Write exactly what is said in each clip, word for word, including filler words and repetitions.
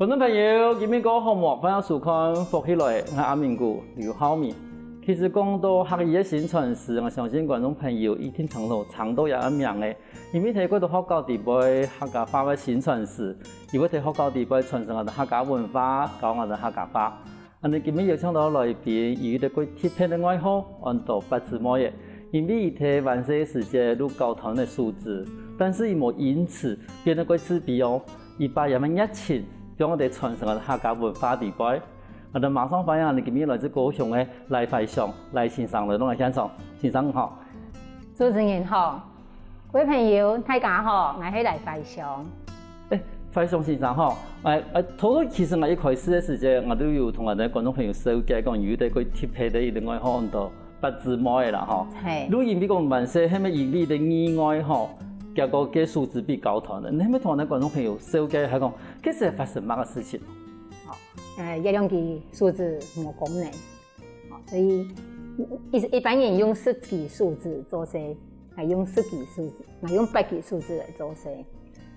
觀眾朋友，今晡日過好無？歡迎收看《福氣來了》，𠊎阿明哥劉浩明。其實講到客語个薪傳師，𠊎相信觀眾朋友一定聽到、聽到這個名仔，因為在國中學校裡背客家話个薪傳師，佢會在學校裡背傳承𠊎等客家文化，教𠊎等客家話。恁仔今晡日邀請到來賓，佢有一個蓋特別个愛好，安到八姊妹仔。因為佢在還細个時節就搞團仔手勢，但是佢無因此變到蓋自卑哦。 佢把這份熱情放在傳承个客家文化裡背。𠊎兜馬上歡迎𠊎兜今晡日來自高雄个賴懷祥賴先生來到𠊎現場。先生你好。主持人好，各位朋友大家好，𠊎係賴懷祥。欸，懷祥先生吼，欸，欸，頭頭其實𠊎一開始个時節，𠊎都有同𠊎兜觀眾朋友紹介講，有一個特別个一個愛好安到 八姊妹仔啦吼。係。就因為講還細，係毋係因為个意外吼，結果个手勢被搞斷了。你係毋係同𠊎兜觀眾朋友紹介下講，該時發生麼个事情？好，呃，這兩支手勢無功能，好，所以一，一般人用十支手勢做事，還用十支手勢，還用八支手勢來做事。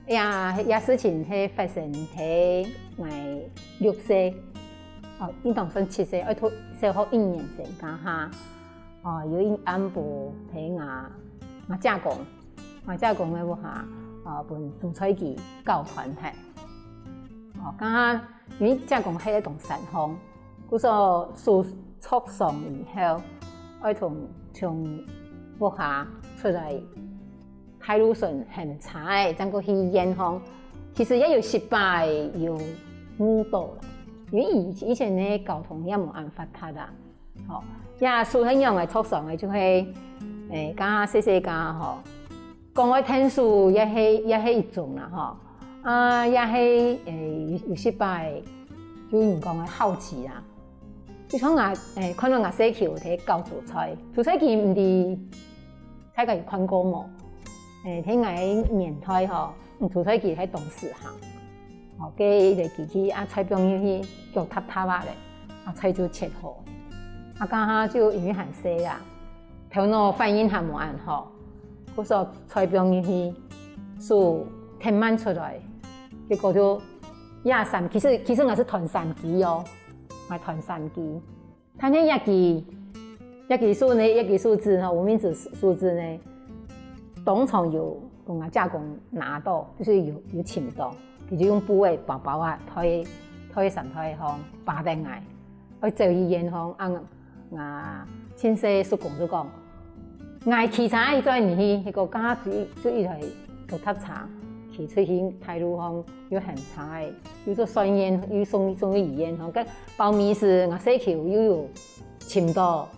呀，這事情係發生在𠊎六歲，哦，應當算七歲，愛讀小學一年生該下。哦，有一暗晡在𠊎，𠊎姐公，𠊎姐公个屋下，哦，分煮菜機搞斷忒。哦，該下因為姐公歇在當山項，故所手著傷以後，愛從，從屋下出來 大路上喊車仔，正過去醫院吼。其實也有失敗，有誤到啦，因為以，以前个交通也無恁發達啊。吼，這手係仰仔著傷个，就係，欸，該下細細隻吼，講愛𢯭手也係，也係一種啦吼，啊，也係，欸，有，有失敗，就人講个好奇啦。就像𠊎，欸，看到𠊎細舅在搞煮菜，煮菜機毋知 大家有看過無？欸，在𠊎个年代吼，嗯，煮菜機係當時行。吼，該一個機器啊，菜放入去，腳踏踏啊咧，啊，菜就切好。啊，該下就因為還細啊，頭腦反應還無恁好，故所菜放入去，手忒慢出來，結果就壓三，其實，其實𠊎係斷三支哦，𠊎斷三支。 但係這支，這支手呢，這支手指吼，無名指手指呢，當場有，同𠊎姐公拿到，就係有，有尋到，佢就用布仔包包啊，袋，袋衫袋項，包等𠊎，愛走醫院項，啊，𠊎盡細叔公就講， 𠊎騎車愛載你去，結果該下就一，就一台腳踏車，騎出去大路項又喊車仔，又做算命，又送，送去醫院吼。該包尾時，𠊎細舅又有尋到，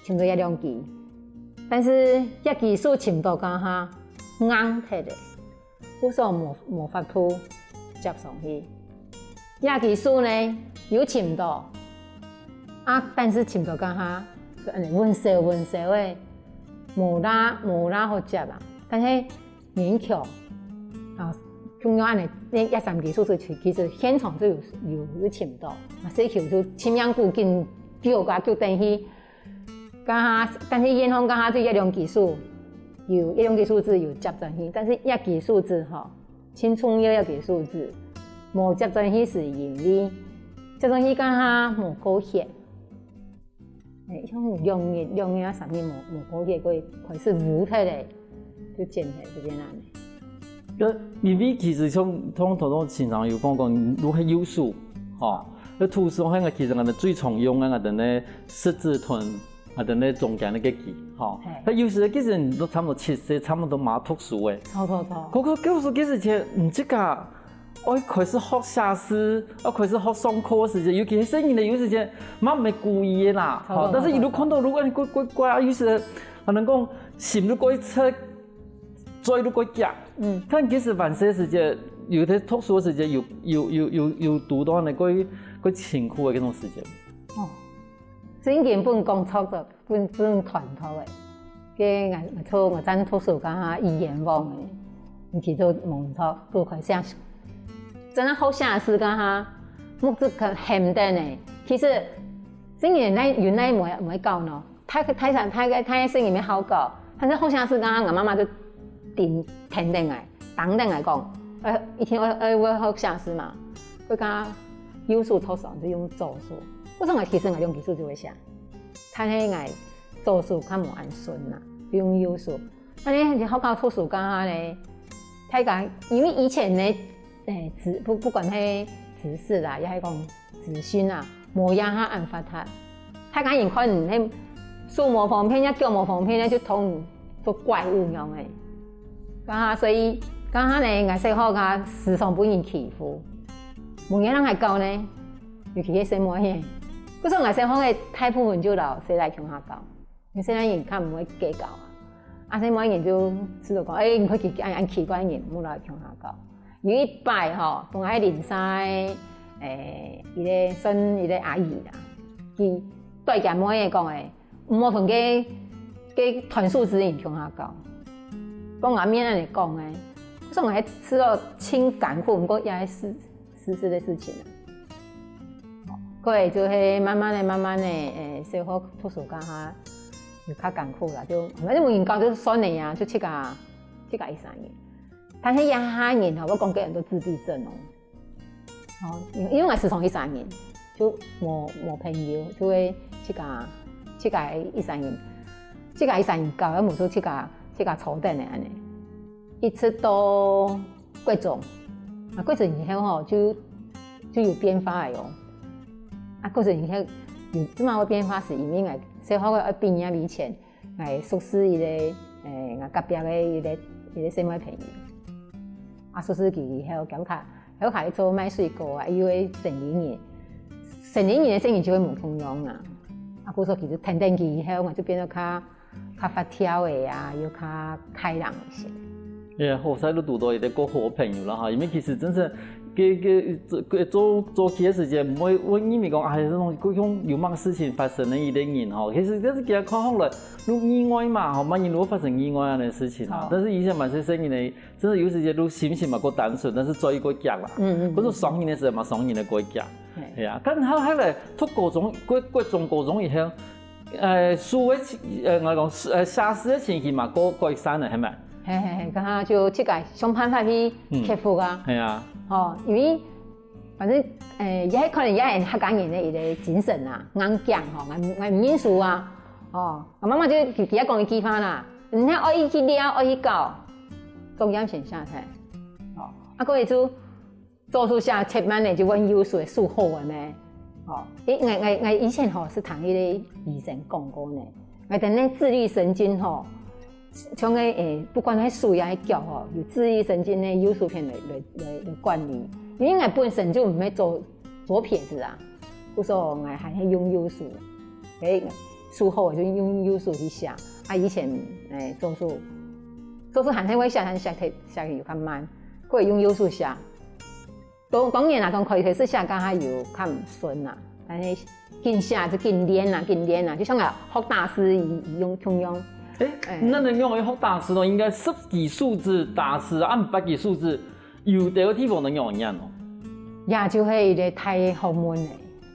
尋到一兩支，但是一支手尋到該下硬忒咧。 故所無，無法度接上去。這支手呢，有尋到，啊，但是尋到該下，就恁仔穩燒穩燒个，無罅，無罅好接啊。但係勉強，啊，共樣恁仔，這，這三支手指其，其實現場就有，有，有尋到，啊，細舅就盡命牯緊救啊救等去， 該下，但係醫院項該下就一兩支手，有一兩支手指有接轉去，但是一支手指吼，盡重要一支手指，無接轉去係因為，接轉去該下無夠血。欸，像兩日，兩日啊三日無，無夠血，佢開始烏忒咧，就剪忒，就變恁仔。 該因為其實像，像頭先先生有講過，如果係右手，吼，該徒手係𠊎其實𠊎兜最常用个𠊎兜个食指同𠊎兜个中間个指，吼。係。該有時其實你都差不多七歲，差不多嘛讀書个。著，著，著。可，可，可是其實前，嗯，這個愛開始學寫字，愛開始學上課个時節，尤其係細人仔，有時節嘛毋係故意个啦，著，吼，著，但是佢都看到，著，如果你怪，怪，怪啊，有時可能講心都怪切， 嘴都怪夾。嗯。但其實還細時節，有在讀書个時節，有，有，有，有，有堵到恁仔个，个辛苦个該種時節。哦，正經分講著个，分，分團體个。該𠊎，𠊎讀，𠊎正讀書該下語言網个，你去做網讀，都開始，正經學寫字該下，目汁可鹹等个。其實，正經哪，有哪會，會搞呢？ 大，大，大，大，大細人乜好搞，反正學寫字該下，𠊎媽媽就盯，盯等𠊎，盯等𠊎講，呃，一定愛，愛，愛學寫字嘛。不過右手讀書就用左手。故所𠊎其實𠊎兩隻手就會寫，但係𠊎左手較無恁順啦，就用右手。恁呢學校讀書該下呢，大家因為以前呢，誒，資，不，不管係知識啦，也係講資訊啊，無這下恁發達。大家人看你，手無方便，也腳無方便，就當做怪物樣誒。該下，所以該下呢，𠊎細學該下時常分人欺負，無人人愛教呢，尤其係細妹仔。故所𠊎細學个大部分就摎細倈共下教，因為細倈人較毋會計較啊。啊，細妹仔就知道講，誒，你看佢恁，恁奇怪个人，毋好摎佢共下教。有一擺吼，同𠊎鄰舍个，誒，一個算一個阿姨啦，佢對厥妹仔講誒，毋好同該，該彈樹枝人共下教。當𠊎面恁呢講誒，所以𠊎還試著盡艱苦，毋過也係事，事實个事情啊。過來就係慢慢个、慢慢个，誒，小學讀書該下，有較艱苦啦，就，反正無人教就算了呀，就自家，自家一儕人。但係這下人吼，𠊎講个人都自閉症哦。哦，因，因為𠊎時常一儕人，就無，無朋友，就會自家，自家一儕人，自家一儕人教，也無就自家，自家坐等个恁呢。一直到國中，啊，國中以後吼，就，就有變化个哦。啊，國中以後有這麼个變化，係因為𠊎小學个愛畢業以前， 𠊎熟識一個，誒，𠊎隔壁个一個，一個細妹朋友。啊，熟識佢以後，佢屋下，佢屋下做賣水果啊，又係生理人，生理人个細人就會無共樣啊。啊，故所其實跈等佢以後，𠊎就變到較，較活跳个啊，又較開朗一些。哎呀，好彩你堵到一個夠好个朋友啦哈，因為其實真正 該，該，做，該做，做起个時節，毋會，會認為講，哎，這種，好像有麼个事情發生个一個人吼。其實這係其實看起來，就意外嘛，吼，麼人都會發生意外恁呢个事情啊。哦。但是以前嘛，細細人呢，真的有時節就心情嘛，過單純，但是做一個講啦。嗯，嗯，嗯。不是傷人个時候嘛，傷人个過講。嘿。係啊，但後，後來讀高中，國，國中、高中以後， 呃，書个情，呃，𠊎講，呃，寫詩个情形嘛，過改善了，係無？嘿嘿嘿，該下就自家想辦法去克服啊。嗯，係啊。吼，因為反正，呃，也可能也係客家人个一個精神啊，硬頸吼，𠊎，𠊎毋認輸啊。哦，𠊎媽媽就直接講一句話啦，你愛去撩，愛去搞，作業先寫忒。哦，啊，各位就 左手寫忒慢了，就換右手个手好个咩？哦，誒，𠊎，𠊎，𠊎以前吼係聽一個醫生講過呢，𠊎等个自律神經吼，像个，誒，不管係手也係腳吼，有自律神經个右手片來，來，來，來管理。因為𠊎本身就毋係左，左撇子啊，故所𠊎還係用右手，誒，手好就用右手去寫。啊，以前，誒，左手，左手還係會寫，但寫忒，寫忒有較慢，過用右手寫。 當，當然啦，當開始寫該下有較毋順啦，但係緊寫就緊練啦，緊練啦，就像个學打字一，一樣，共樣。誒，哎。該仰會學打字咯？應該十幾手指打字，啊，毋八幾手指，有兜个地方仰會恁樣哦。也就係一個大學問咧，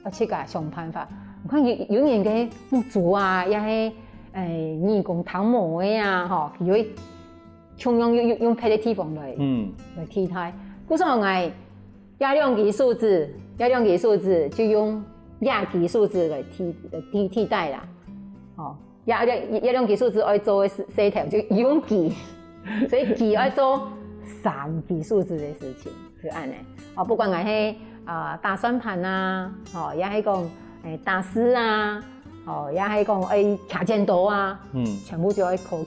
愛自家想辦法。你看有，有人个目珠啊，也係，誒，耳公聽無个啊，吼，佢會 共樣用，用，用別个地方來，嗯。來替代。故所𠊎這兩支手指，這兩支手指就用這支手指來替，來替，替代啦。哦，這，這，這兩支手指愛做个事，事頭就用佢，所以佢愛做三支手指个事情，就恁呢。哦，不管𠊎係，啊，打算盤啊，哦，也係講，誒，打字啊，哦，也係講愛徛剪刀啊，嗯。全部就愛靠佢。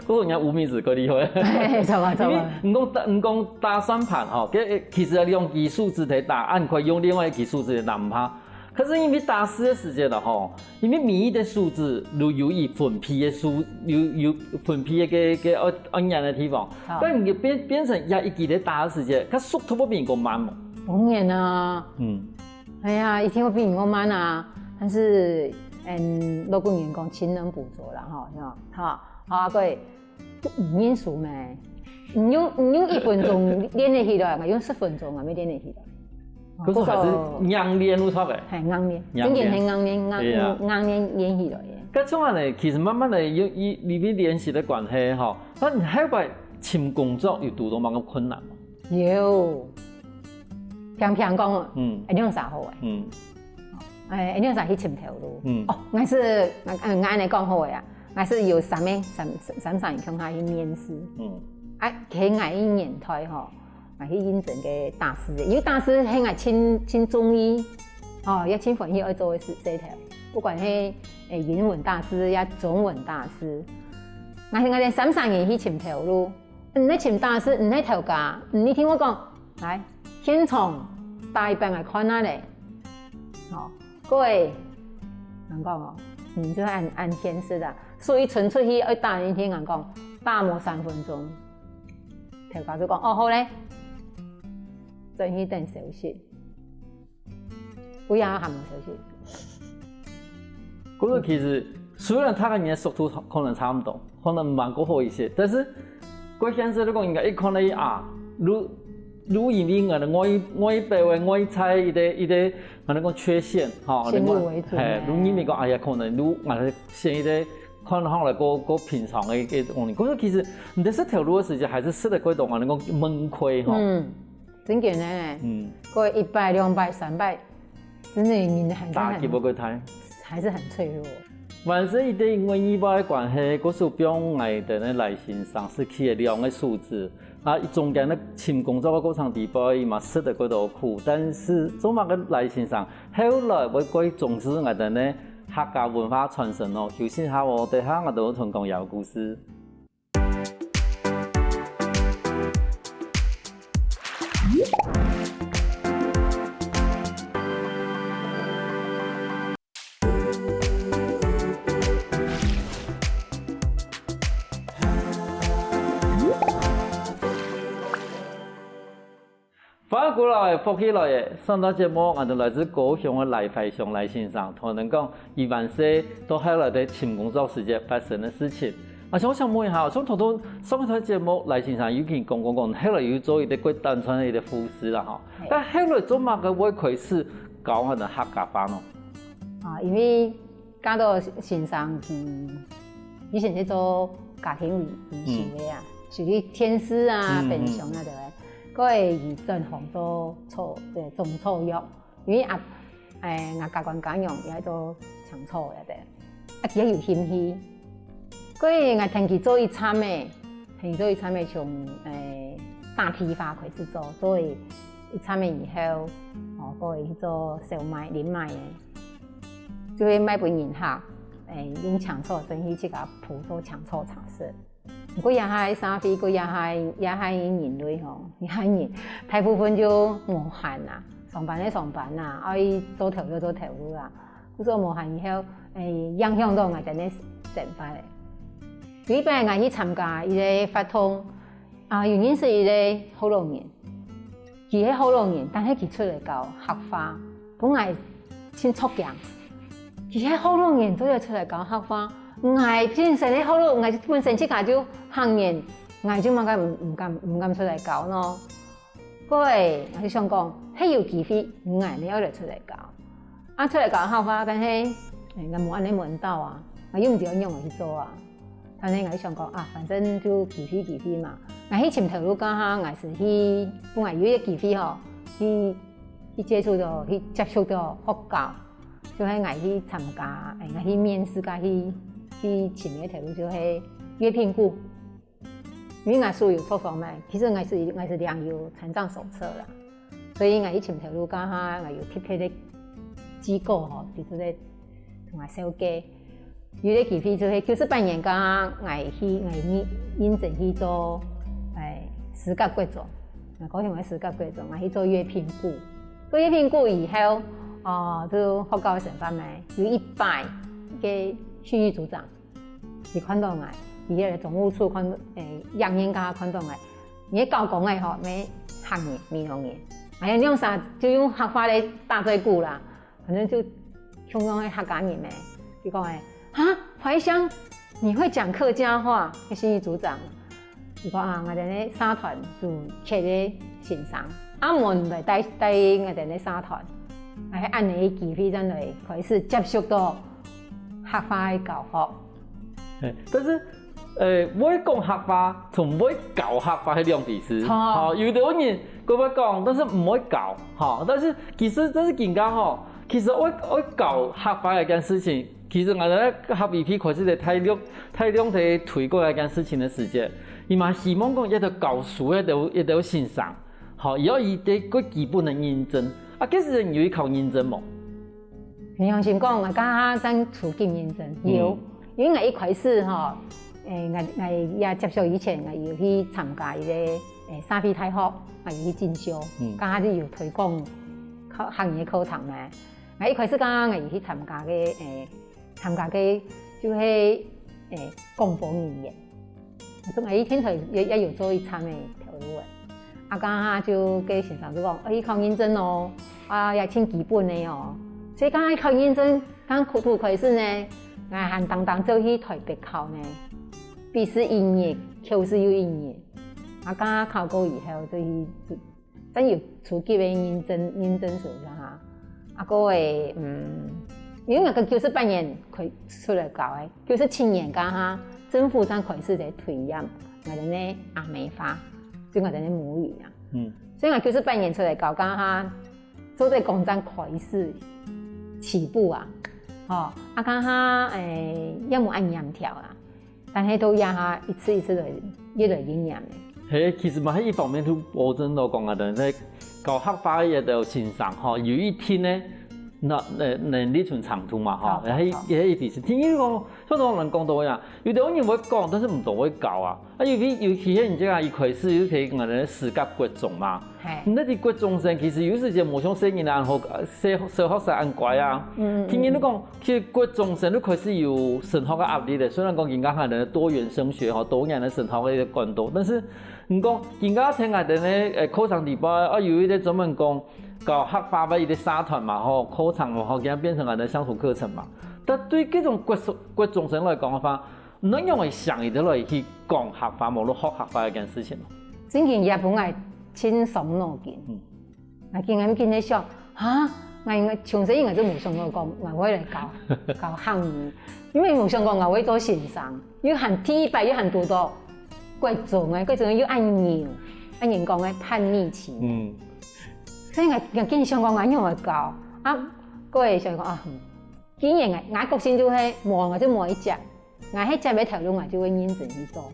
不過人家無名指夠厲害。嘿，著啊，著啊。因為你講打，你講打算盤吼，其實，其實兩支手指在打，啊，你可以用另外一支手指來打，毋怕。可是因為打字个時節了吼，因為每一個手指都有佢分配个手，有，有分配个，个，个按，按鍵个地方，好。但你變，變成也一支在打个時節，佢速度會比人較慢嘛。當然啊。嗯。哎呀，一定會比人較慢啊。但是，嗯，老古人講勤能補拙啦，吼，是吧？哈，好啊，各位， 就毋認輸咩？你用，你用一分鐘練得起來，𠊎用十分鐘，𠊎乜練得起來。可是還係硬練有差別。嘿，硬練，硬練。真正係硬練，硬，對啊。硬，硬練，練起來个。該種啊呢，其實慢慢个，因，因，因為練習个關係吼，但你後擺尋工作有堵到麼个困難無？有。平平講，嗯，恁樣啥好誒。嗯，誒，恁樣啥去尋頭路。嗯，哦，𠊎係，𠊎，𠊎恁樣講好誒啊，𠊎係有三個，三，三，三儕人共下去面試。嗯，啊，其實𠊎一年代吼，𠊎去應徵个大師，因為大師係𠊎盡，盡中意，哦，也盡歡喜愛做个事，事頭，不管係，誒，英文大師也中文大師，𠊎，𠊎等三儕人去尋頭路。 你係尋大師，你係頭家，你聽𠊎講，來，現場打一擺來看下咧。吼，各位，人講哦，你就恁，恁現實啊。所以伸出去愛打人聽人講，打無三分鐘，頭家就講，哦，好咧，轉去等消息。 不要喊我小姐。可是其實雖然大家人个速度可能差毋多，可能慢過好一些，但是過現實來講，應該一看到啊，錄，錄音音樂个外，外表个外在一個，一個，可能講缺陷，吼，先入為主。嘿，錄音音樂，哎呀，可能錄，啊，選一個看上來過，過平常个一個東西。可是其實你在識頭路个時間，還係識得過多，可能講問題，吼。嗯。 真个呢，嗯，過一擺、兩擺、三擺，真的人還是很，打擊不過他，還是很脆弱。還係一定因為意外个關係，故所放𠊎等个賴先生失去了兩個手指。啊，中間个尋工作个過程底背，嘛，食得過多苦，但是做麼个賴先生後來會過重視𠊎等个客家文化傳承哦？休息下哦，等下𠊎等會同講這個故事。 歡迎過來，福氣來了！上段節目，𠊎等來自高雄个賴懷祥賴先生，同𠊎等講，佢還細到後來在尋工作時節發生个事情。啊，想，想問一下，像頭頭上一段節目，賴先生有跟講講講，後來有做一個過單純个一個護士啦，吼。嘿。但後來做麼个會開始教𠊎等客家話呢？啊，因為 嫁到先生佢以前係做家庭維，維修个啊，嗯，屬於電視啊，嗯，冰箱啊，對不對？過後佢轉行做草，對，種草藥，因為啊，誒，𠊎家官家娘也愛做青草个，對。啊，佢也有興趣。過後𠊎同佢做一站个，同佢做一站个從，誒，打地花開始做，做一，一站个以後，哦，過後去做小麥、冷麥个。 就會賣分人客，誒，用青草轉去自家鋪做青草茶食。毋過這下个社會，過這下，這下个人類吼，這下人大部分就無閒啊，上班个上班啊，愛做頭路做頭路啊，故所無閒以後，誒，影響到𠊎等个生活咧。有一擺𠊎去參加一個活動，啊，有認識一個學老人， 佢係學老人，但係佢出來教客話，分𠊎盡著驚。佢係學老人，做得出來教客話，𠊎本身係學老，𠊎本身自家就客人，𠊎就麼个毋，毋敢，毋敢出來教呢。過後，𠊎就想講，係有機會，𠊎乜愛來出來教。啊，出來教客話，但係，誒，𠊎無恁樣問到啊，𠊎又毋知愛仰般去做啊。 但係𠊎想講啊，反正就機會機會嘛。𠊎去尋頭路該下，𠊎係去，本來有一個機會吼，去，去接觸到，去接觸到學校，就係𠊎去參加，誒，𠊎去面試，該去，去尋个頭路就係樂評股。因為𠊎手有受傷嘛，其實𠊎係，𠊎係領有殘障手冊啦。 所以𠊎去尋頭路該下，𠊎有特別个機構吼，佢就係同𠊎紹介。有個機會就係九十八年該下，𠊎去，𠊎應，應徵去做，誒，司甲國中。𠊎高雄个司甲國中，𠊎去做樂評股。做樂評股以後，哦，就學校个生活嘛，有一擺个訓育組長， 佢看到𠊎，佢个總務處看到，誒，樣人家看到𠊎，你个教工个吼，乜客人、美濃人，哎呀，兩儕就用客話來打嘴鼓啦，反正就共樣个客家人咩，佢講誒，哈，懷香，你會講客家話？該訓育組長，佢講啊，𠊎等个社團就缺个先生，啊，無你來帶，帶𠊎等个社團，哎，恁樣个機會正來開始接觸到客話个教學。 嘿，但是呃，會講客話同會教客話係兩回事。吼，有兜人佢會講，但是毋會教，吼。但是其實這係真个吼，其實會會教客話這件事情，其實𠊎兜客委會開始在大陸大陸在推廣這件事情个時節，佢嘛希望講一兜教書，一兜一兜先生，吼，也愛有一個基本个認證。啊，該時節你有去考認證無？ 平常心講，𠊎這下正初級認證，有，因為𠊎一開始吼，欸，𠊎𠊎也接觸以前，𠊎有去參加一個欸社會大學，𠊎有去進修，這下就有推廣客語个課程嘛。𠊎一開始這下𠊎有去參加个欸參加个就係欸廣播語言。 總係電台也也有做一站个頭路个。啊，這下就該先生就講，欸，考認證哦，啊，也盡基本个哦。所以這下考認證，正開始呢，𠊎還當當就去台北考呢，筆試一日，口試又一日。啊，這下考過以後，就去 正有初級个認證認證書啦哈。啊，過後嗯，因為𠊎个九十八年開出來教个，九十七年該下政府正開始在推廣𠊎兜个阿美話，就𠊎兜个母語啊。嗯，所以𠊎九十八年出來教該下，做得講正開始起步啊，吼，啊該下欸也無恁嚴條啊。 但係到這下一次一次來越來越嚴个。係，其實嘛係一方面就保證到講啊，等於教客話个先生吼，有一定个能能力同程度嘛吼，係係一回事。第二講，像頭先講到个啊，有兜人會講，但是毋多會教啊。啊，尤其尤其係你這下一開始有提𠊎兜个時隔國中嘛，你知國中生其實有時節無像細人仔恁好，小小學生恁乖啊。第二你講， 其實國中生就開始有升學个壓力了，雖然講今下還有多元升學吼，多元个升學个一個管道，但是毋過今下聽𠊎兜个欸課程裡背，啊有一個專門講教客話个一個社團嘛吼，課程嘛吼，今變成𠊎兜鄉土課程嘛。但對這種國國中生來講个話，你仰會想佢兜來去講客話，無論學客話這件事情？正經也分𠊎盡傷腦筋。 𠊎緊緊緊在想，哈，𠊎𠊎從細𠊎就無想過講𠊎會來教教客語，因為無想過𠊎會做先生，又還第一擺又還堵到國中个，國中个又恁樣，恁樣講个叛逆期。嗯，所以𠊎𠊎緊想講𠊎仰會教，啊，過後想講啊，既然𠊎𠊎個性就係無𠊎就無一隻。 𠊎係接个頭路，𠊎就會認真去做。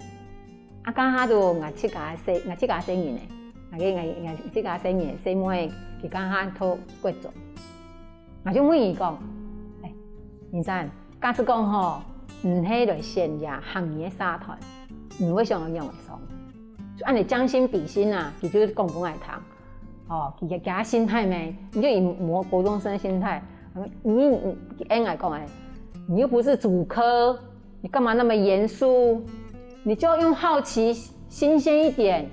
啊，該下就𠊎自家細，𠊎自家細人仔，𠊎个𠊎𠊎自家細人仔細妹，佢該下讀國中，𠊎就問佢講：「欸，明山，假使講吼，你係來選這客語个社團，你會想愛仰般上？」就恁樣將心比心啊，佢就講分𠊎聽。 哦，佢佢个心態咩？你就以國中生个心態，你你應該講欸，你又不是主科，你幹嘛那麼嚴肅？你就用好奇、新鮮一點，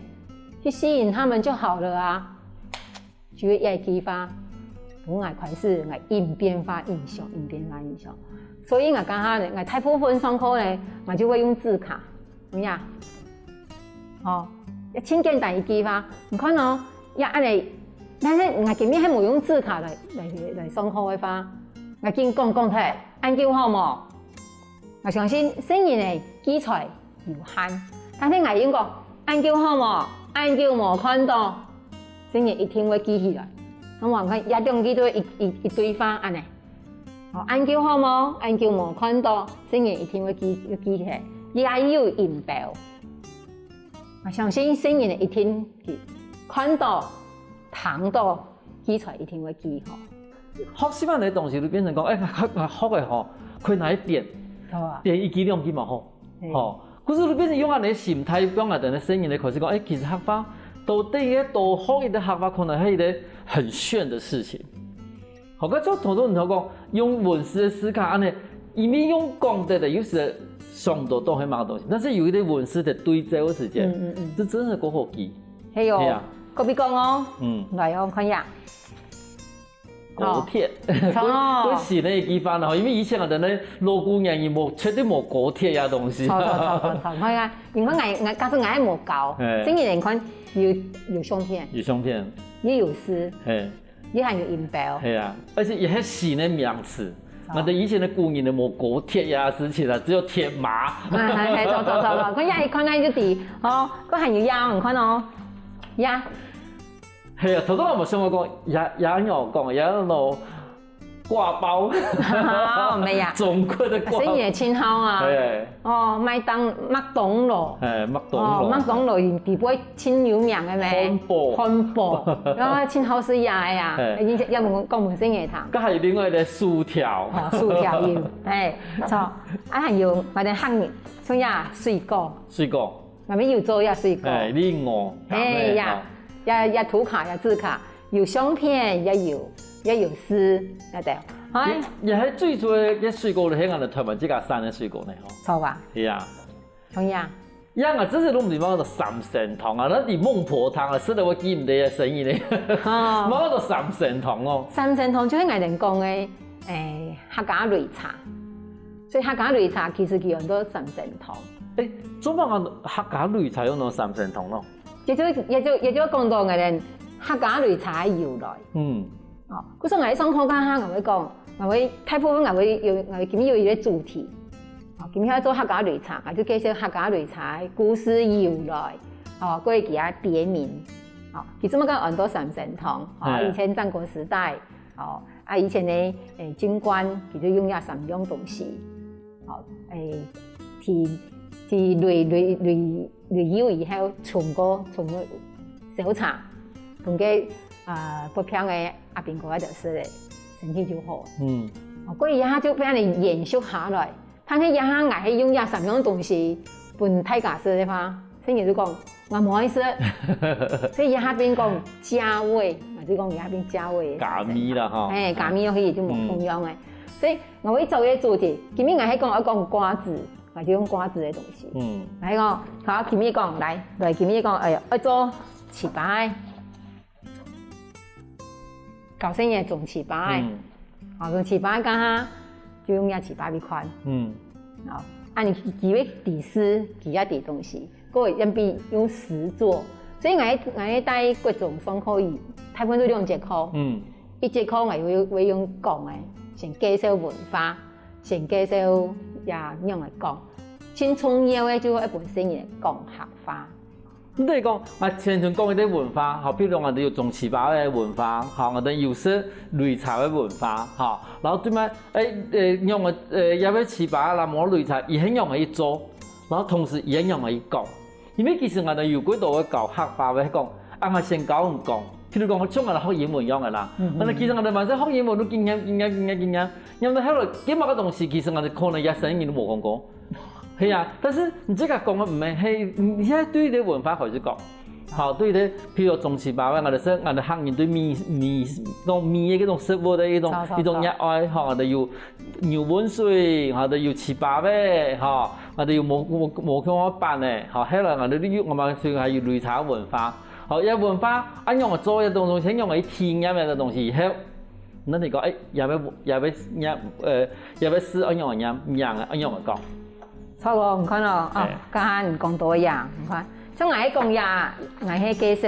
去吸引他們就好了啊。就係這句話，𠊎開始𠊎一變化印象，一變化印象。所以𠊎剛剛呢，𠊎大部分上課呢，𠊎就會用字卡， 有影？吼，也盡簡單一句話，你看哦，也恁樣，但是𠊎今日還無用字卡來來來上課个話，𠊎緊講講忒，恁久好無？𠊎相信細人个記才有限，但是𠊎用講，恁久好無？恁久無看到，細人一定會記起來。那𠊎看這兩句都一一一對話恁樣。 哦，恁久好無？恁久無看到，細人一定會記會記起，也有音標。𠊎相信細人一定記，看到、聽到，記才一定會記吼。學習恁樣个東西，就變成講，欸，學學个吼，可以拿來變，好啊。變一句兩句嘛吼。 吼，故所就變成用恁樣个心態，放恁樣个細人來開始講，欸，其實客話到底个多學一個客話，可能係一個很炫的事情。好，該就頭頭你頭講，用文字个字卡恁樣，因為用講个个，有時想毋到到係麼个東西，但是有一個文字个對照个時間，嗯嗯嗯，這真係過好記。係哦，係啊，可比講哦，嗯，來哦，看一下。 高鐵，哦，過時呢，一般吼，因為以前啊，等於老古人也無絕對無高鐵呀東西。錯錯錯錯錯，看啊，你看𠊎𠊎，假使𠊎無教，欸，細人仔看有有相片，有相片，也有字，嘿，也還有音標，係啊，而且也係新个名詞， 𠊎兜以前个古人都無高鐵呀事情啊，只有鐵馬。係係係，著著著著，看這一看啊就知，哦，佢還有這，你看哦，這。係啊，頭先𠊎無想過講，這這仰講，這樣咯，掛包。哦，無啊。中國个掛包。所以你个稱號啊。係。哦，麥當麥當勞。係，麥當勞。哦，麥當勞佢底背 盡有名个咩？漢堡。漢堡，然後盡好食呀呀，係。已經也問講問細人聽。該還有另外个薯條。哦，薯條有，哎，著，啊還有𠊎兜客人，像呀水果，水果。𠊎兜有做呀水果，哎，蘋果，哎呀，呀呀圖卡呀字卡，有相片也有也有詩，對不對？哎，也還最主要个水果係𠊎兜台灣自家產个水果呢，吼。著啊。係啊。像呀。 呀，𠊎真係攏毋知麼个三仙糖啊，𠊎在孟婆湯啊，食到𠊎記毋得个聲音呢。哦。麼个三仙糖哦。三仙糖就係𠊎兜講个，誒，客家擂茶。所以客家擂茶其實佢安到三仙糖。誒，做麼个客家擂茶安到三仙糖咯？也就也就也就講到𠊎兜客家擂茶个由來。嗯。 哦，故所𠊎上課該下，𠊎會講，𠊎會大部分𠊎會有，𠊎會今日有一個主題。哦，今日愛做客家擂茶，𠊎就介紹客家擂茶个故事由來，哦，過佢个別名。哦，佢做麼个安到三仙堂？哦，以前戰國時代，哦，啊以前呢，誒，軍官佢就用這三樣東西。 哦，誒，去去擂擂擂擂油以後，沖過沖過燒茶，分該啊發病个阿兵哥仔就食了，身體就好。嗯。哦，過以後就分人延續下來，但係這下𠊎係用這三樣東西分大家食个話，細人就講， 𠊎無愛食。所以佢下邊講加味，𠊎就講佢下邊加味个加味啦吼。嘿，加味落去就無共樣个。所以𠊎會做个主題，今日𠊎係講愛講瓜子，𠊎就用瓜子个東西。嗯。來講，好，今日講，來，來，今日講，哎呀，愛做粢粑个，教細人種粢粑个。嗯。好，種粢粑个，就用這粢粑來款。嗯。好，啊你佢佢會知字，佢也知東西。 過會變用詩做。所以𠊎𠊎帶國中上課，大部分都兩節課。嗯。一節課𠊎會會用講个，先介紹文化，先介紹也仰仔講。盡重要个就係愛分細人講客話。你等於講，𠊎前頭講一個文化，吼，比如講𠊎兜有種粢粑个文化，吼，𠊎兜有食擂茶个文化，吼，然後對面，誒誒，仰仔，誒，這個粢粑啦，無擂茶，佢係仰仔去做，然後同時佢係仰仔去講。 因為其實𠊎兜有幾多个教客話个講，啊𠊎先教你講，譬如講像𠊎兜學英文樣个啦，嗯嗯。但係其實𠊎兜嘛係學英文都經驗經驗經驗經驗，然後後來這麼个東西，其實𠊎兜可能一生人都無講過。係啊，但是你這個講个毋係，係，你現在對這文化開始講，好，對這，譬如講種粢粑个，𠊎兜係，𠊎兜客人對米米，講米个這種食物个一種，著著著。一種熱愛，吼，𠊎兜有 牛汶水，𠊎兜有粢粑仔，吼，𠊎兜有無無無共樣个粄仔，吼，後來𠊎兜有，𠊎兜還有擂茶文化，吼，這文化，啊仰仔做這東西，仰仔體驗這東西以後，那你講，誒，這個這個這，呃，這個字愛仰仔唸，仰仔愛仰仔講。 著哦，你看哦，哦，嘿。剛剛你講到呀，你看，像𠊎講呀，𠊎係介紹，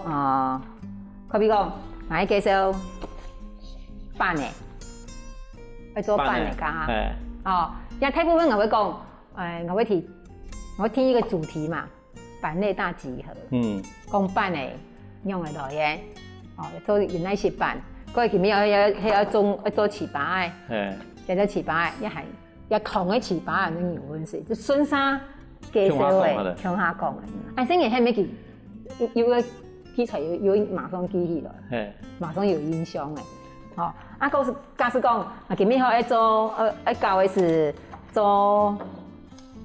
呃，可比講，𠊎係介紹粄仔，愛做粄仔，粄仔，剛剛。嘿。哦，也大部分𠊎會講，誒，𠊎會提，𠊎會提一個主題嘛，粄仔大集合。嗯。講粄仔仰仔來个，哦，做原來係粄，過去面要要要做要做粢粑个，嘿。叫做粢粑个，也還 也同个粢粑个牛汶水，就順續介紹个，共下講个。啊，細人還無記，有有个題材有有馬上記起來，嘿。馬上有印象个。吼，啊，假使假使講，啊，今日吼愛做，呃，愛教个係做，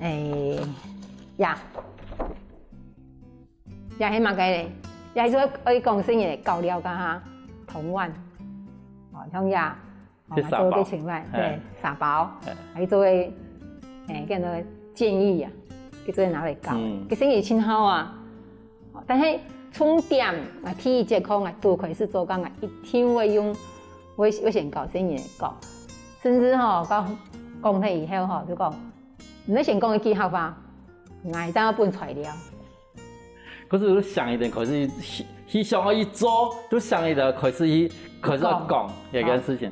誒，呀，也係麼个咧？也係愛講細人个搞料个哈，童玩，哦，像呀。 哦，係沙包。做个情況，嘿。對，沙包，嘿。還做个，誒，叫做建議啊，叫做拿來搞。嗯。其實也盡好啊。哦，但係重點啊，第一節課啊，拄開始做工啊，一定會用，會會先教細人講，甚至吼，教講忒以後吼，就講，你先講一句客話，𠊎正要分材料。 可是就想一點，可是去去想要去做，就想一點，可是去可是要講這件事情。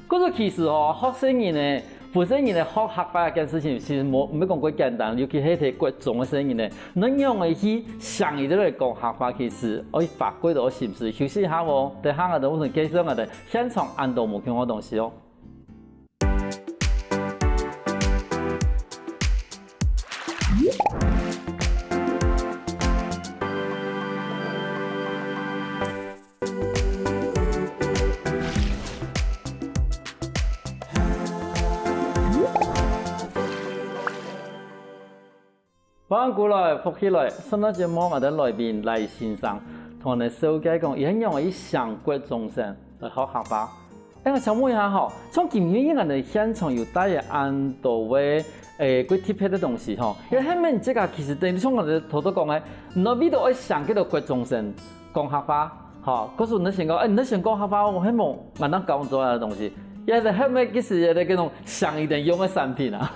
故所其實哦，學細人仔，分細人仔學客話這件事情，其實無，毋係講過簡單，尤其係在國中个細人仔，你仰仔去想佢兜來講客話，其實愛花幾多心思，休息一下哦，等下𠊎兜會介紹𠊎兜現場恁多無共樣个東西哦。 歡迎過來，福氣來！上到節目𠊎兜來賓賴先生，同𠊎兜紹介講，佢仰仔去想國中生來學客話。哎，𠊎想問一下吼，像今晡日𠊎兜現場有帶个恁多个，誒，幾特別个東西吼，因為後面這個其實等於像𠊎兜頭頭講个，你為著愛想幾多國中生講客話，吼，故所你先講，哎，你先講客話，𠊎係無，𠊎正教你做个東西，也係後面其實也係該種想一點用个產品啊。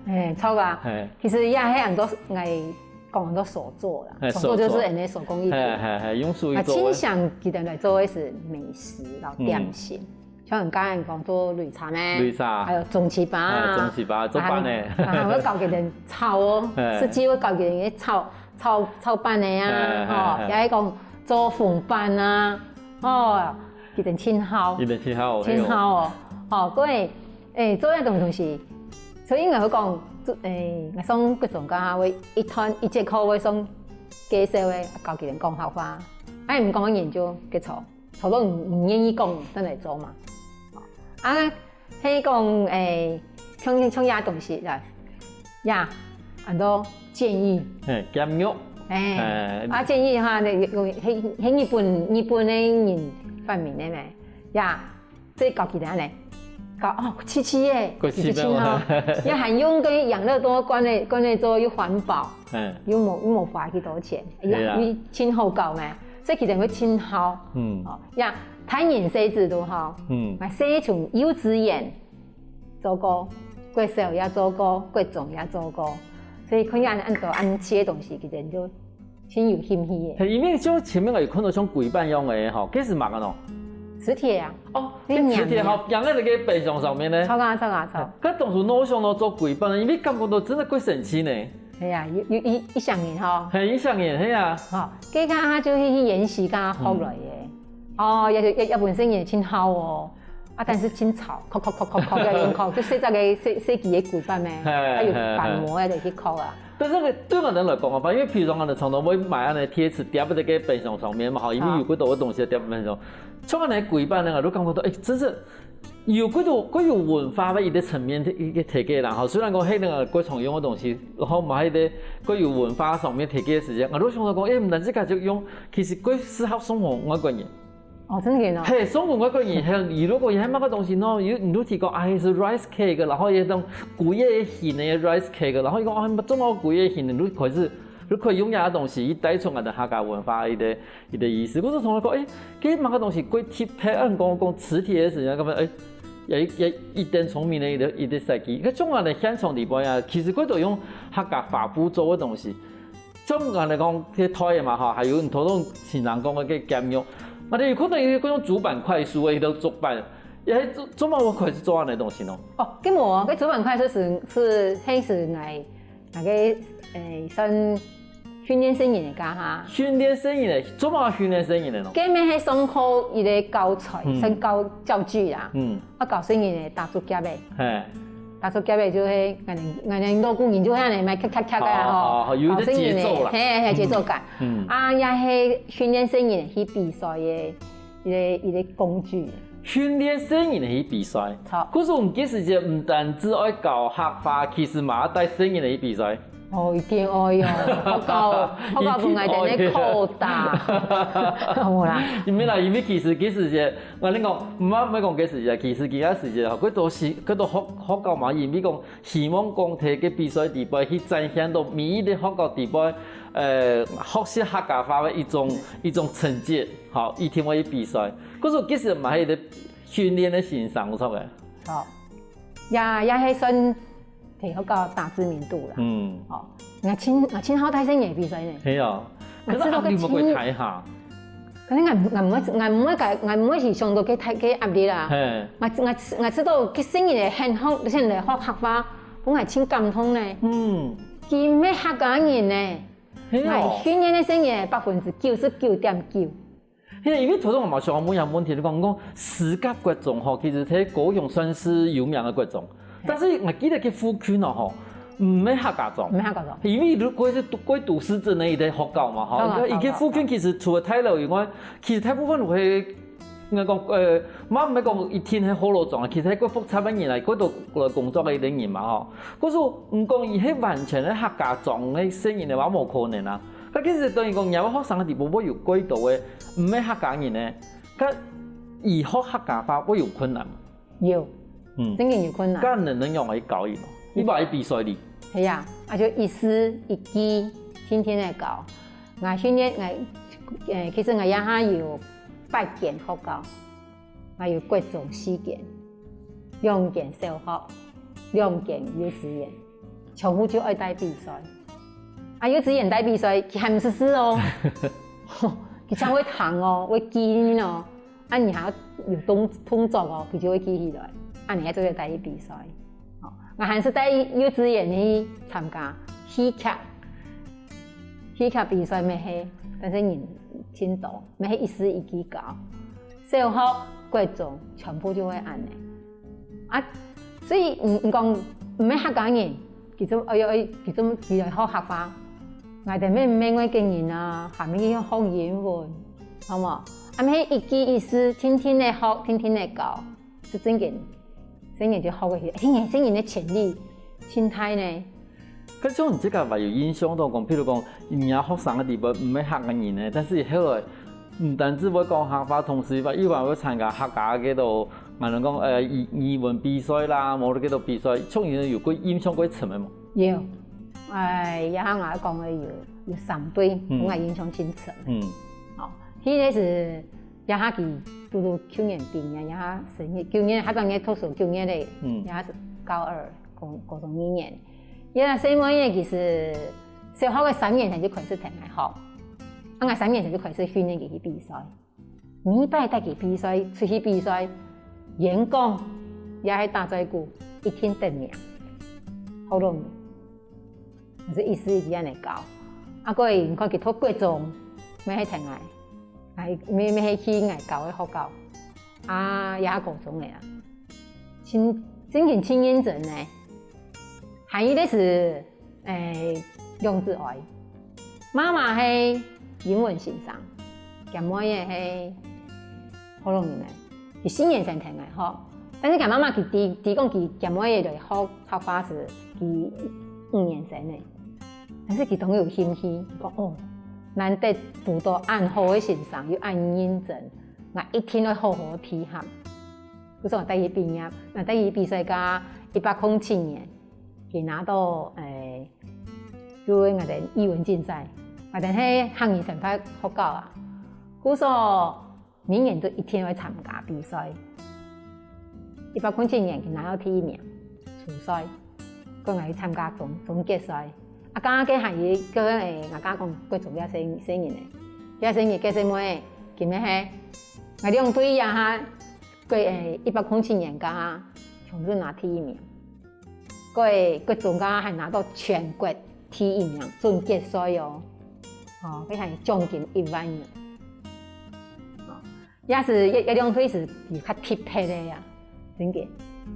哎，著啊。嘿。其實也係恁多，𠊎講恁多手作啦，嘿，手作就是手作。恁呢手工藝品。嘿，嘿，嘿，用手去做个。啊，盡想佢兜來做个係美食，然後點心。嗯。像你剛才講做擂茶咩？擂茶。還有粽粢粑啊。哎，粽粢粑，做粄呢。啊，還有，啊，還會教佢兜炒哦，嘿。甚至會教佢兜炒，炒，炒粄个啊，嘿，嘿，吼，嘿。也係講做紅粄啊，哦，佢兜盡好。佢兜盡好，盡好哦，吼，各位， 誒，做這種東西，所以𠊎會講，做，誒，𠊎上國中該下會一段一節課會上介紹个，教佢兜講客話。啊，毋講个人就結束，差不多毋，毋願意講，轉來做嘛。啊，係講，誒，像，像這東西啦，呀，很多建議。嘿，鹹肉。誒，嘿。啊，建議哈，那用，係，係日本，日本个人發明个咩？呀， 這教佢兜恁呢，教哦，試試仔，過試試仔。佢就盡好。也還用該養樂多罐仔，罐仔做又環保，嗯。又無，又無花幾多錢，係啊。又盡好搞咩？所以佢兜會盡好。嗯。哦，呀，大人細子都好，嗯。嘛細從幼稚園做過，國小也做過，國中也做過，所以看見恁，恁多恁細个東西，佢兜就 盡有興趣个。嘿，因為像前面𠊎有看到像規粄樣个吼，該係麼个喏？磁鐵啊。哦，該磁鐵吼，放在該个冰箱上面呢。著啊，著啊，著。該當初哪會想到做規粄呢？因為感覺到真个幾神奇呢。係啊，有，有一，一想人吼。嘿，一想人，嘿啊。吼，該个他就去，去研習，跟他學來个。嗯。哦，也，也，也本身也盡好哦。 啊，但是盡吵，敲敲敲敲敲，要用敲，就細隻个細，細支个規粄咩，嘿，啊，有板模个就去敲啊。嘿，嘿。但是呢，對𠊎兜來講啊，因為譬如講，𠊎兜常常會買恁呢貼紙貼在該冰箱上面嘛，吼，因為有幾多个東西貼在冰箱。像恁呢規粄呢，𠊎都感覺到，誒，真是有幾多，幾有文化个一個層面，一個體驗啦，吼。雖然講係那個過常用个東西，然後嘛，係一個幾有文化上面體驗个時間，𠊎都想到講，誒，毋單止家己用，其實幾適合生活外國人。 哦，真个哦。嘿，上網該个人，嘿，佢如果佢係麼个東西喏，有，你都提講，啊，係rice cake，然後佢當規个形个rice cake，然後佢講，啊，做麼个規个形，你都開始，你可以用這个東西，去帶出來个客家文化，佢个，佢个意思。故所從來講，誒，該麼个東西，該特別，啊，講，講磁鐵个時間，咁樣，誒，也，也一點聰明个，佢个，佢个設計。該種樣个現場裡背啊，其實佢都用客家花布做个東西。 像𠊎來講，該台个嘛吼，還有你頭先先生講个該鹹肉，𠊎兜有看到有該種竹板快書个，佢个竹板，也係做，做麼个會開始做恁呢東西喏？哦，該無哦，該竹板快書係，係，係，係𠊎，𠊎个，誒，算訓練細人个家下。訓練細人个，做麼个訓練細人个喏？該面係上課一個教材，嗯。算教，教具啦。嗯。 啊，教細人仔打竹夾仔。嘿。打竹夾仔就係，𠊎等，𠊎等老古人就係恁呢，嘛，咔，咔，咔个啊，吼。哦，哦，有一個節奏啦。教細人仔，嘿，嘿，節奏感。嗯。嗯。啊，也係訓練細人仔去比賽个一個，一個工具。訓練細人仔去比賽。著。故所你該時節毋單止愛教客話，其實嘛愛帶細人仔去比賽。 哦，一定愛喲，學校，學校分𠊎等个扣打。無啦。因為啦，因為其實其實係，𠊎跟你講，毋好，毋好講其實係，其實其他時節吼，佢都係，佢都學，學校嘛，因為講希望講在該比賽裡背去展現到每一個學校裡背，呃，學習客家話个一種，一種成績，吼，一定會去比賽。可是其實嘛，係一個訓練个先生，無錯个。好，也，也係算 在學校打知名度啦。嗯。哦，𠊎盡，𠊎盡好帶細人仔比賽呢。係啊，可是啊，你有無過帶下？可是𠊎𠊎毋會𠊎毋會个𠊎毋會去想到个太个壓力啦。嘿，𠊎𠊎𠊎知道个細人仔肯學肯來學客話，分𠊎盡感動呢。嗯，佢毋係客家人呢，係哦，𠊎訓練个細人仔百分之九十九點九。 係，因為頭先𠊎嘛想問一下問題，你講講時甲國中吼，其實在高雄算是有名个國中，但是𠊎記得該附近哦吼，毋係客家庄，毋係客家庄，因為如果係過都市鎮个一個學校嘛吼，該該附近其實除了大樓以外，其實大部分都係，應該講，呃，嘛毋係講一定係學老庄啊，其實係過複雜个人來，過都來工作个一個人嘛吼。可是毋講佢係完全係客家庄个細人个話，無可能啊。 該其實等於講，若个學生个底背會有幾多个毋係客家人呢？該佢學客家話會有困難無？有，嗯，真个有困難。該恁樣仰般教佢無？你無愛比賽哩？係啊，啊就一字一句，定定个教。𠊎訓練，𠊎，呃，其實𠊎這下有八間學校。 𠊎有國中四間，兩間小學，兩間幼稚園，全部就愛帶比賽。啊，幼稚園帶比賽，佢還毋識字哦，佢正會聽哦，會記哦，啊，你還愛有動動作哦，佢就會記起來，啊，你還做得帶去比賽。哦，𠊎還識帶幼稚園去參加戲劇，戲劇比賽乜係，但是人盡多，乜係一字一句教。 小學、國中全部就會恁樣。啊，所以你你講毋係客家人，佢做哎喲哎，佢做佢來學客話，𠊎兜乜毋係外國人啊，還乜去學英文，好無？啊，乜一句一字，定定个學，定定个教，就真个，真个就學个去，真个真个个潛力，盡大呢。 該像你自家還有印象當中，譬如講，你學生个地方毋係客家人呢，但是後來毋單止會講客話，同時又還會參加客家个都，𠊎等講，呃，語語文比賽啦，無个都比賽，像你有過印象過深个無？有，哎，這下𠊎講个有有三對，嗯，𠊎印象盡深。嗯，哦，第一个係 這下佢拄拄舊年畢業，這下生日，舊年，下隻月讀書，舊年个，嗯，這下係高二，高高中二年。這細妹仔其實小學个三年生就開始跈𠊎學，啊，𠊎三年生就開始訓練佢去比賽。每擺帶佢比賽，出去比賽，演講也係打嘴鼓，一定得名，好容易。 𠊎就一字一句恁樣教。啊，過你看佢讀國中，乜係跈𠊎，𠊎乜乜係去𠊎教个學校，啊，也高中个啊，真真正盡認真呢。還有个係，欸，兩子哀，媽媽係英文先生，佢妹仔係 好容易呢，佢四年生跈𠊎學，但是佢媽媽佢知知講佢佢妹仔來學畫畫時，佢五年生呢。但是佢當有興趣，佢講哦，難得堵到恁好个先生，又恁認真，𠊎一定愛好好配合。故所𠊎帶佢畢業，𠊎帶佢比賽个一百空七年，佢拿到誒，就係𠊎兜語文競賽，𠊎兜係客語生態學校啊。故所 每年都一定會參加比賽。一百空七年佢拿到第一名，初賽，過𠊎去參加總總決賽。啊，剛剛該還有一個誒，𠊎剛剛講國中个細細人誒，該細人个細妹，今日係𠊎兩隊這下，過誒一百空七年該下，全部拿第一名。 過國中个還拿到全國第一名，總決賽哦，哦，該還獎金一萬元。哦，也係一一兩隊係有較特別个呀，真个。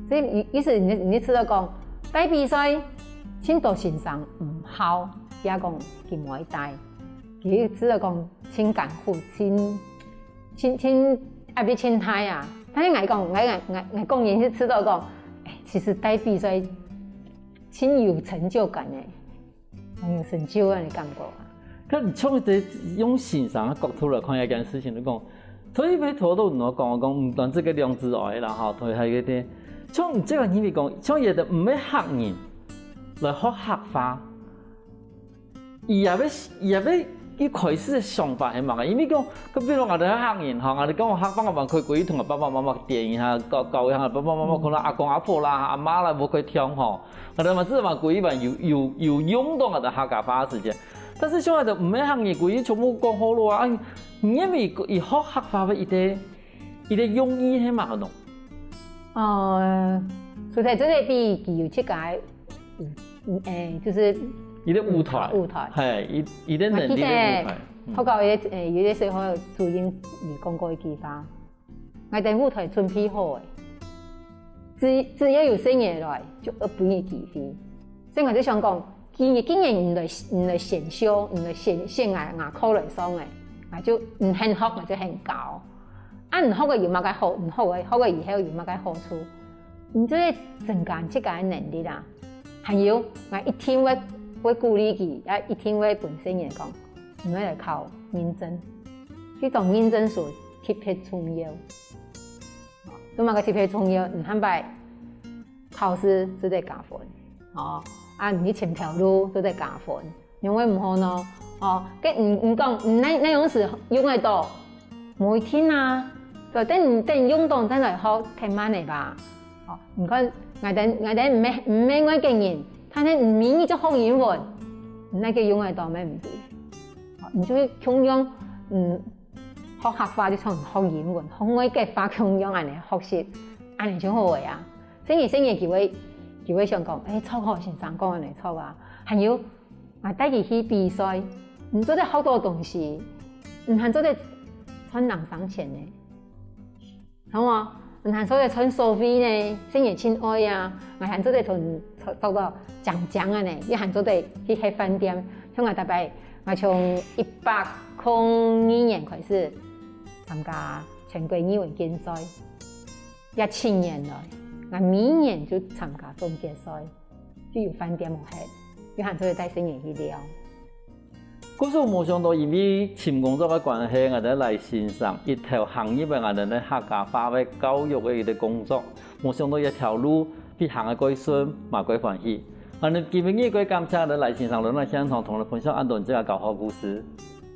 所以意意思你你知道講，帶比賽，盡多先生毋好，也講佢無愛帶，佢知道講盡艱苦，盡 盡盡壓力盡大啊！但是𠊎講，𠊎𠊎𠊎𠊎講人係知道講，誒，其實帶比賽盡有成就感誒，很有成就感个感覺啊。該你從一個用先生个角度來看這件事情，你講，頭一擺頭都有講講，毋單止个兩子哀啦，吼，頭還有一個，像你這個認為講，像有个毋係客人來學客話， 佢也會佢也會一開始个想法係麼个？因為講，佢比如𠊎兜客人吼，𠊎兜講客話，𠊎還可以過去同𠊎爸爸媽媽點一下，教教一下，爸爸媽媽可能阿公阿婆啦、阿媽啦，無可以聽吼。𠊎兜嘛至少還過去還有有有用到𠊎兜客家話个時間。但是像𠊎兜毋係客語，佢全部講學老話啊，啊，你認為佢學客話个一個，一個用意係麼个呢？呃，首先，這個係佢有自家个，嗯，誒，就係一個舞台，舞台。係，一，一個能力个舞台。啊，其實，嗯。學校有，誒，有一個時候主任有講過一句話， 𠊎等舞台準備好了，只，只要有細人來，就愛分佢機會。所以𠊎就想講，今年，今年你來，你來選修，你來選，選𠊎，𠊎課來上个，𠊎就，你肯學，𠊎就肯教。啊，你學个有麼个好，你學个，學个以後有麼个好處，你就會增加自家个能力啊。還有，𠊎一定會，會鼓勵佢，也一定會分細人講，你愛來考認證。這種認證書特別重要。 做麼个特別重要？你下擺考試做得加分，哦，啊，你去尋頭路做得加分，仰會毋好呢？哦，該你，你講，你哪，哪央時用得著？無一定啊，對，等你，等你用著再來學，忒慢了吧？哦，你看，𠊎等，𠊎等毋係，毋係外國人，但係你明明就學英文，你哪個用得著，無問題。哦，你就會共樣，嗯， 學客話就像學英文、學外國話共樣恁樣學習，恁樣就好个啊。細人細人佢會，佢會想講，誒，著哦，先生講恁樣著啊。還有，𠊎帶佢去比賽，你做得學到東西，你還做得賺人生錢呢，好無？你還做得賺所費呢，細人盡愛啊，𠊎還做得賺，做，做到靚靚啊呢，又還做得去歇飯店，像𠊎大概 𠊎從一百空二年開始參加全國語文競賽，這七年來，𠊎每年就參加總決賽，就有飯店好歇，又還做得帶細人去尞。故所無想到，因為尋工作个關係，𠊎兜賴先生一頭行入來𠊎兜个客家話个教育个一個工作，無想到一條路比行个過順，嘛過歡喜。 恁呢今晡日个感謝𠊎兜賴先生來到現場同𠊎兜分享恁多這个教學故事。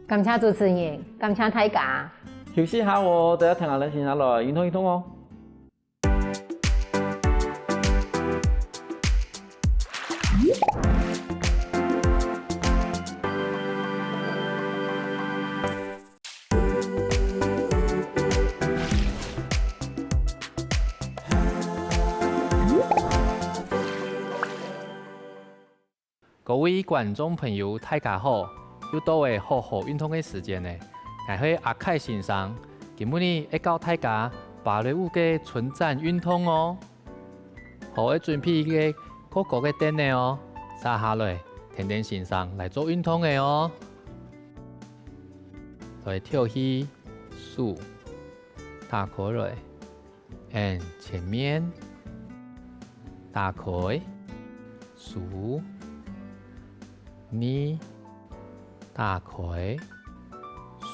感謝主持人，感謝大家。休息下哦，等下聽𠊎賴先生來運動運動哦。 各位觀眾朋友，大家好！又到了好好運動个時間了。𠊎係阿凱先生，今晡日愛教大家芭蕾舞个伸展運動哦。 好，愛準備一個高高个凳仔哦，續下來，跈等先生來做運動仔哦。來，跳起，手，打開來，and前面，打開，手，二，打開，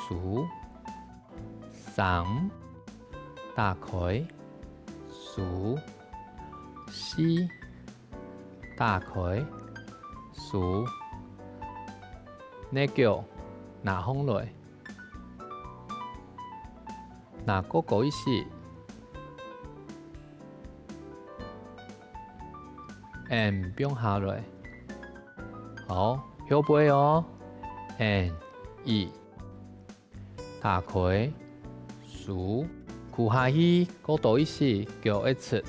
手， 三，打開，手，四，打開，手，兩腳拿䟘來，拿高高一息，and放下來。好，後背哦，and，一， 打開，手，跍下去，高多一息，腳會直。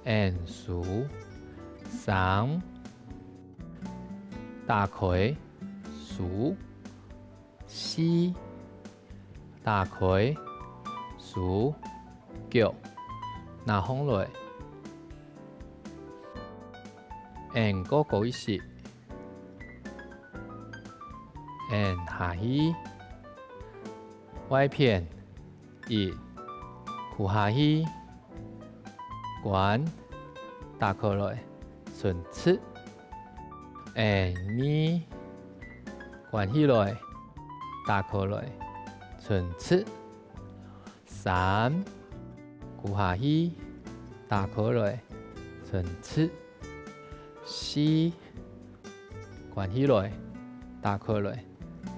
And手，三，打開，手，四，打開，手，腳，拿䟘來。And高高一息。 And下去，外片，一，跍下去，關，打開來，伸直。And二，關起來，打開來，伸直。 三，跍下去，打開來，伸直。四，關起來，打開來，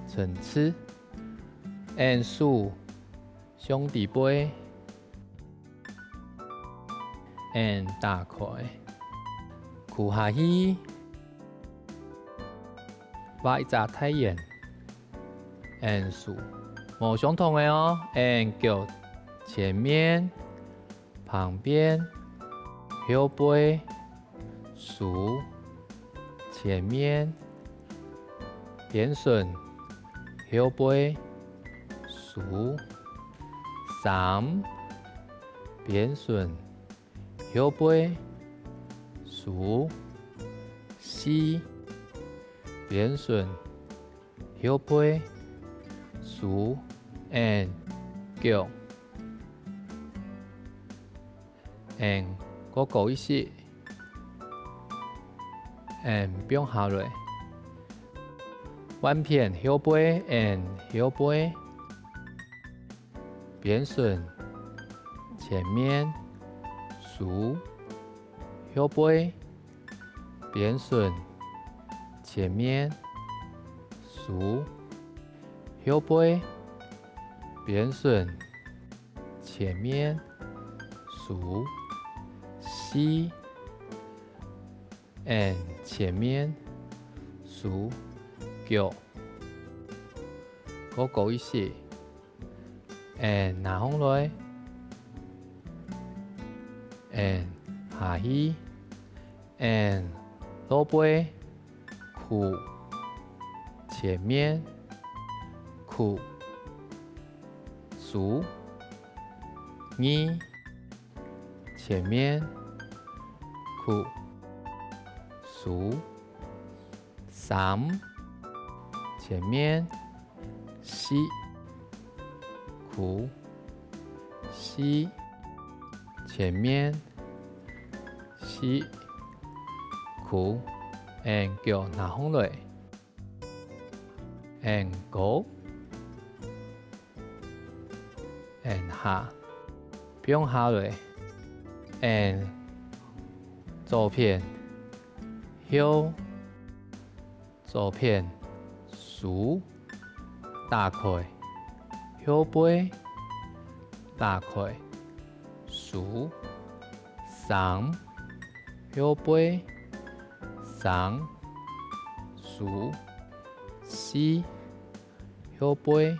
伸直。And手，向裡背。And打開，跍下去，畫一隻大圓。N手，無相同个哦。N腳前面、旁邊、後背、手、前面、邊脣、後背、手、三、邊脣、 後背、手、四、邊脣、後背、手、N腳。N過高一息。N放下來。換片後背，N後背。 邊脣、前面、手、後背、邊脣、前面、手、後背、邊脣、前面、手、四、 N前面、手、腳。過高一息。N拿䟘來。N下去。N落背、跍、前面、跍、手、二、 前面、跍、手、三、前面、四、跍、四、前面、四、跍。N腳拿䟘來。N高。 N下，放下來。N左片、後、左片、手打開，後背打開，手、三、後背、三、手、四、 後背、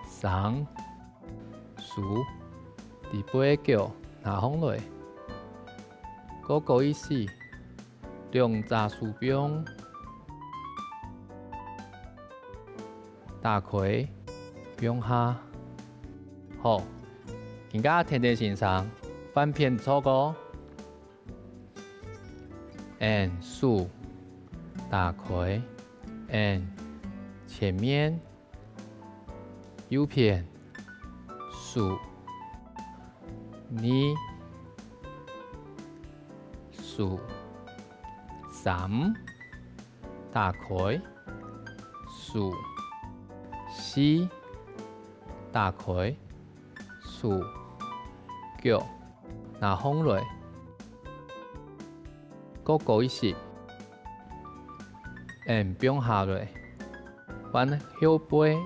三、手，底背个腳拿䟘來。過高一息，兩隻手放，打開，放下。好，今下田田先生換片做過。 N手打開，N前面，右片，手，二，手，三，打開，手，四，打開，手，腳，拿䟘來。 過高一息，N放下來，換後背，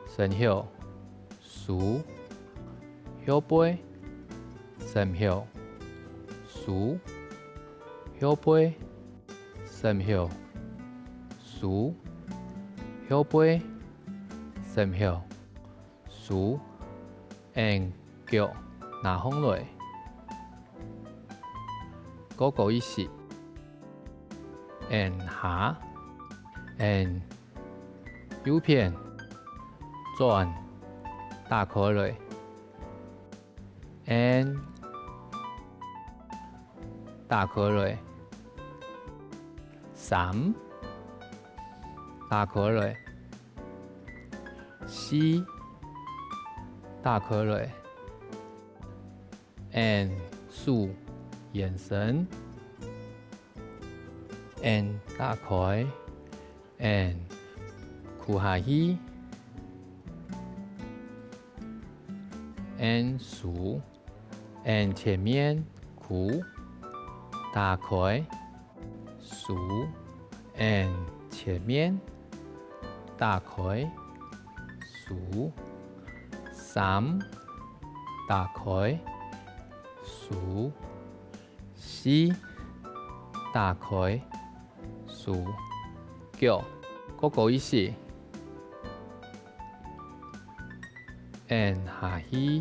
身後，手，後背，身後，手，後背，身後，手，後背，身後。 手，N腳拿䟘來。過高一息，N下，N右片，轉，打開來。N打開來。三，打開來。 四，打開來。N手延伸，N打開，N跍下去，N手，N前面跍，打開，手，N前面， 打開，手，三，打開，手，四，打開，手、腳，高高一息。 𫣆下去，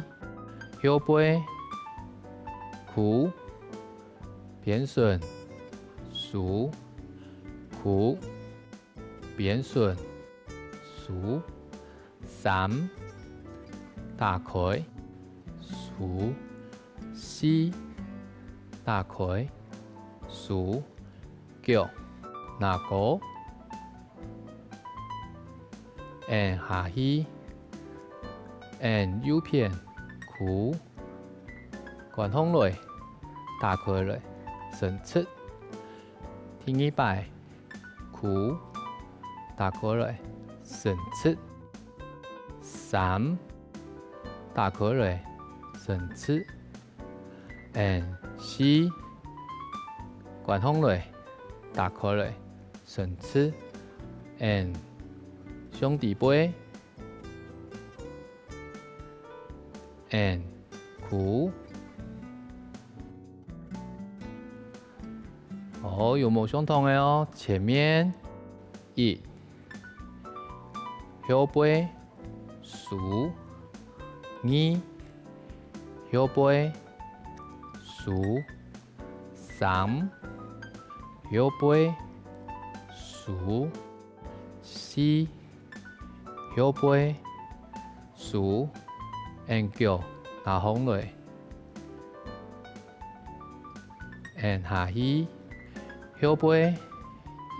後背、跍、邊伸、收、跍、邊伸、收、三、打開、收、四、打開、收、 腳，拿高，𫣆下去，𫣆右片，跍，關䟘來，打開來，伸直。第二擺，跍，打開來，伸直。三，打開來，伸直。 𫣆四，關䟘來，打開來，伸直。𫣆上底背，𫣆跍。哦，有無相同个哦？前面，一，後背， 收，二，後背，收，三，後背，收，四，後背，收，𫣆腳拿䟘來。𫣆下去，後背，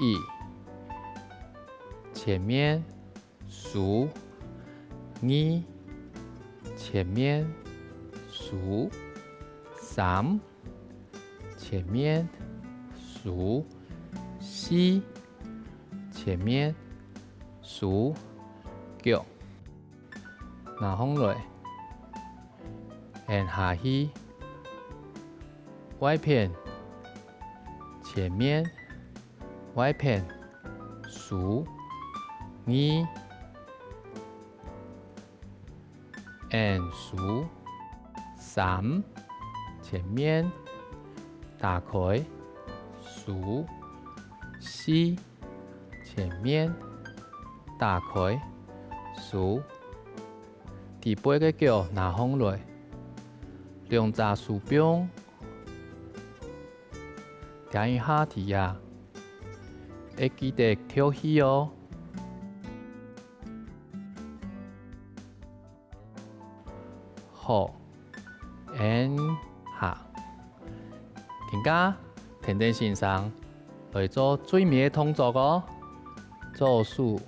一，前面， 收，二，前面，收，三，前面，收，四，前面，收，腳。拿䟘來，𫣆下去，外片，前面， 外片，收，二，𫣆收，三，前面，打開，收，四，前面，打開，收。底背个腳拿䟘來，兩隻手放 踮一下地啊，愛記得跳起哦。好，𫣆下。今下，跈等先生來做最尾个動作哦。左手，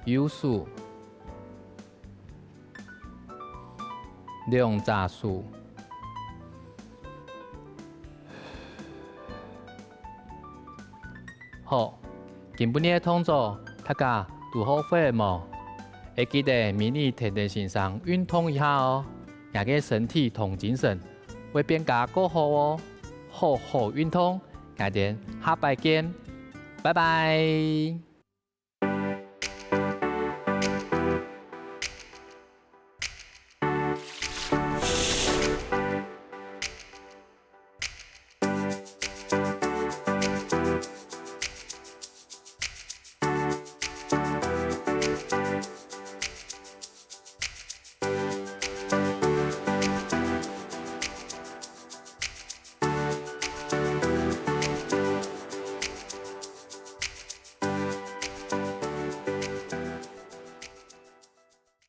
右手， 兩隻手。好，今晡日个動作，大家都學會無？愛記得每日跈等先生運動一下哦，若个身體同精神會變加過好哦。好好運動，𠊎等下擺見，拜拜。